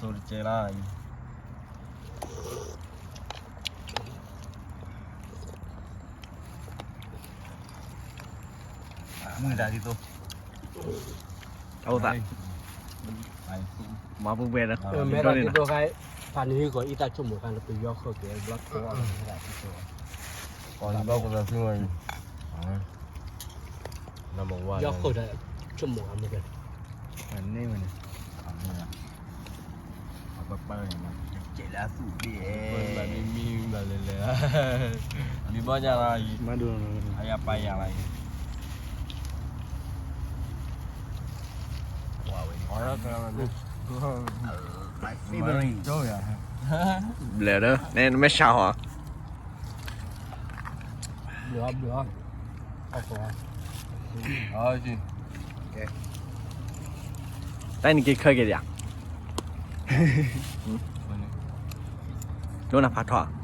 စိတကဲလၢ မုၢ်တၢ်ဒ်သိး အအိၣ်သး မၤပူၤပှဲၤဒီး မဲတၢ်ဒ်သိးခါ ဖးနံၤဂီၤအံၤတၢ်ဆိကမိၣ်ခါန့ၣ် ပယီၤဃုာ်က့ၤဘျီထိ ပှၤဘၣ်ပသးသုမီၤအံၤ ယီၤဃုာ်ဒီး ဆိကမိၣ်ခါမ့ၢ်ကဲ န့ၣ်မ့ၢ်န့ၣ် အပပၢ်န့ၣ် ကဲလၢအသူၣ်ဒ် မံမံဘၣ်လဲၣ်လဲၣ် မံဘီညါလီၤ အယပာ်ယၤလီၤ My favorite. ဘျဲၣ်ဒီး နဲနမ့ၢ်ဆါဟီ ဘျီဘျီ တၢ်နက့ၤခၢက့ၤဒၣ် ဒိနဖးထီၣ်